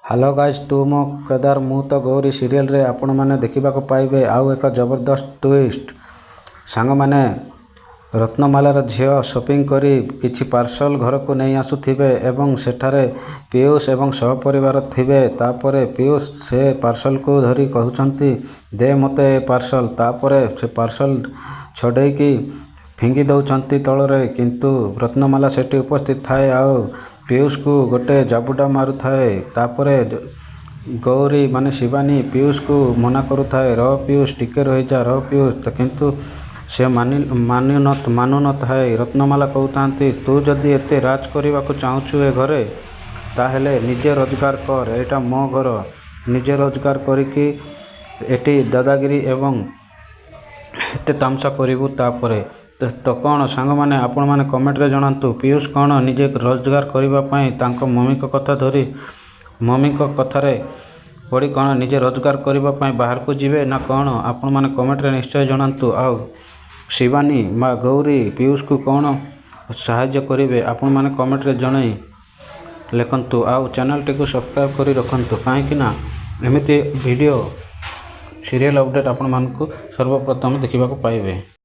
Hello guys, ତୁ ମୋ କେଦାର ମୁଁ ତୋ ଗୌରୀ ସିରିଏଲରେ ଆପଣମାନେ ଦେଖିବାକୁ ପାଇବେ ଆଉ ଏକ ଜବରଦସ୍ତ ଟ୍ୱିଷ୍ଟ। ସାଙ୍ଗମାନେ, ରତ୍ନମାଲାର ଝିଅ ସପିଂ କରି କିଛି ପାର୍ସଲ ଘରକୁ ନେଇ ଆସୁଥିବେ ଏବଂ ସେଠାରେ ପିୟୁଷ ଏବଂ ସହପରିବାର ଥିବେ। ତାପରେ ପିୟୁଷ ସେ ପାର୍ସଲକୁ ଧରି କହୁଛନ୍ତି, "ଦେ ମୋତେ ଏ ପାର୍ସଲ।" ତାପରେ ସେ ପାର୍ସଲ ଛଡ଼େଇକି ଫିଙ୍ଗି ଦେଉଛନ୍ତି ତଳରେ। କିନ୍ତୁ ରତ୍ନମାଲା ସେଠି ଉପସ୍ଥିତ ଥାଏ ଆଉ ପିୟୁଷକୁ ଗୋଟେ ଜାବୁଡ଼ା ମାରୁଥାଏ। ତାପରେ ଗୌରୀ ମାନେ ଶିବାନୀ ପିୟୁଷକୁ ମନା କରୁଥାଏ, "ରହ ପିୟୁଷ, ଟିକେ ରହିଯା, ରହ ପିୟୁଷ।" କିନ୍ତୁ ସେ ମାନୁନଥାଏ। ରତ୍ନମାଲା କହୁଥାନ୍ତି, "ତୁ ଯଦି ଏତେ ରାଜ କରିବାକୁ ଚାହୁଁଛୁ ଏ ଘରେ, ତାହେଲେ ନିଜେ ରୋଜଗାର କର। ଏଇଟା ମୋ ଘର। ନିଜେ ରୋଜଗାର କରିକି ଏଠି ଦାଦାଗିରି ଏବଂ ଏତେ ତାମସା କରିବୁ?" ତାପରେ ତ କ'ଣ ସାଙ୍ଗମାନେ, ଆପଣମାନେ କମେଣ୍ଟରେ ଜଣାନ୍ତୁ, ପିୟୁଷ କ'ଣ ନିଜେ ରୋଜଗାର କରିବା ପାଇଁ ତାଙ୍କ ମମିଙ୍କ କଥା ଧରି, ମମିଙ୍କ କଥାରେ ପଡ଼ି କ'ଣ ନିଜେ ରୋଜଗାର କରିବା ପାଇଁ ବାହାରକୁ ଯିବେ ନା କ'ଣ? ଆପଣମାନେ କମେଣ୍ଟରେ ନିଶ୍ଚୟ ଜଣାନ୍ତୁ। ଆଉ ଶିବାନୀ ମା ଗୌରୀ ପିୟୁଷକୁ କ'ଣ ସାହାଯ୍ୟ କରିବେ, ଆପଣମାନେ କମେଣ୍ଟରେ ଜଣାଇ ଲେଖନ୍ତୁ। ଆଉ ଚ୍ୟାନେଲଟିକୁ ସବସ୍କ୍ରାଇବ୍ କରି ରଖନ୍ତୁ, କାହିଁକି ନା ଏମିତି ଭିଡ଼ିଓ ସିରିଏଲ୍ ଅପଡ଼େଟ୍ ଆପଣମାନଙ୍କୁ ସର୍ବପ୍ରଥମେ ଦେଖିବାକୁ ପାଇବେ।